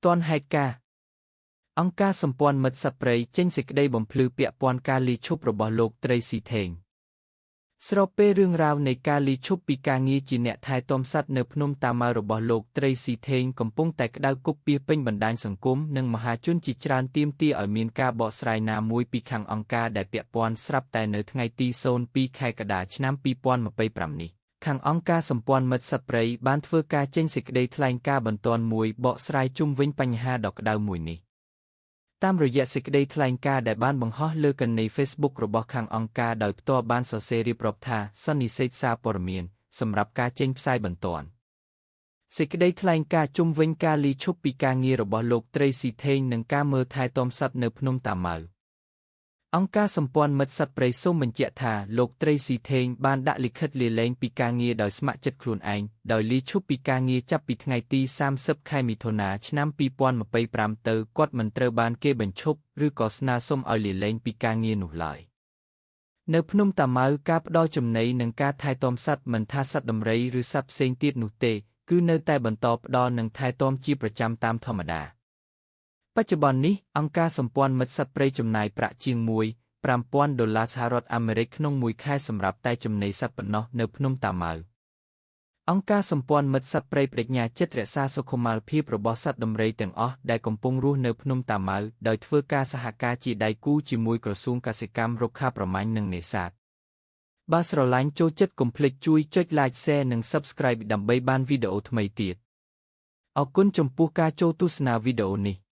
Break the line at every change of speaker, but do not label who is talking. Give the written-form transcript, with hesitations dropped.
ទាន់ហេតុការណ៍អង្គការសម្ព័ន្ធមិត្តសត្វព្រៃចេញសេចក្តីបំភ្លឺពាក់ព័ន្ធការលាឈប់របស់លោកត្រីស៊ីថេងស្របពេលរឿងរ៉ាវនៃការលាឈប់ពីការងារជាអ្នកថែទាំសត្វនៅភ្នំតាម៉ៅរបស់លោកត្រីស៊ីថេងកំពុងតែក្តៅគប់ពាសពេញបណ្ដាញសង្គមនិងមហាជនជាច្រើនទាមទារឲ្យមានការបកស្រាយណាមួយពីខាងអង្គការដែលពាក់ព័ន្ធស្រាប់តែនៅថ្ងៃទី02ខែកក្កដាឆ្នាំ2025នេះខាងអង្គការសម្ព័ន្ធមិត្តសត្វព្រៃបានធ្វើការចេញសេចក្តីថ្លែងការណ៍បន្ទាន់មួយបកស្រាយជុំវិញបញ្ហាដ៏ក្តៅមួយនេះតាមរយៈសេចក្តីថ្លែងការណ៍ដែលបានបង្ហោះលើគណនី Facebook របស់ខាងអង្គការដោយផ្ទាល់បានសរសេររៀបរាប់ថាសន្និសីទសារព័ត៌មានសម្រាប់ការចេញផ្សាយបន្ទាន់សេចក្តីថ្លែងការណ៍ជុំវិញការលាឈប់ពីការងាររបស់លោកត្រីស៊ីថេងនិងការមើលថែទាំសត្វនៅភ្នំតាម៉ៅអង្គការសម្ព័ន្ធមិត្តសត្វព្រៃសូមបញ្ជាក់ថាលោកត្រីស៊ីថេងបានដាក់លិខិតលាលែងពីការងារដោយស្ម័គ្រចិត្តខ្លួនឯងដោយលាឈប់ពីការងារចាប់ពីថ្ងៃទី30ខែមិថុនាឆ្នាំ2025ទៅគាត់មិនត្រូវបានគេបញ្ឈប់ឬក៏ស្នើសុំឲ្យលាលែងពីការងារនោះឡើយនៅភ្នំតាម៉ៅការផ្ដល់ចំណីនិងការថែទាំសត្វមិនថាសត្វដំរីឬសត្វផ្សេងទៀតនោះទេគឺនៅតែបន្តផ្ដល់និងថែទាំជាប្រចាំតាមធម្មតាបច្ចុប្បន្ននេះអង្គការសម្ព័ន្ធមិត្តសត្វព្រៃចំណាយប្រាក់ជាង 1,5000 ដុល្លារសហរដ្ឋអាមេរិកក្នុងមួយខែសម្រាប់តែចំណីសត្វប៉ុណ្ណោះនៅភ្នំតាម៉ៅអង្គការសម្ព័ន្ធមិត្តសត្វព្រៃប្តេជ្ញាចិត្តរក្សាសុខុមាលភាពរបស់សត្វដំរីទាំងអស់ដែលកំពុងរស់នៅភ្នំតាម៉ៅដោយធ្វើការសហការជាដៃគូជាមួយក្រសួងកសិកម្មរុក្ខាប្រមាញ់និងនេសាទបើស្រឡាញ់ចូលចិត្តកុំភ្លេចជួយចុច Like Share និង Subscribe ដើម្បីបានវីដេអូថ្មីទៀតអរគុណចំពោះការចូលទស្សនាវីដេអូនេះ។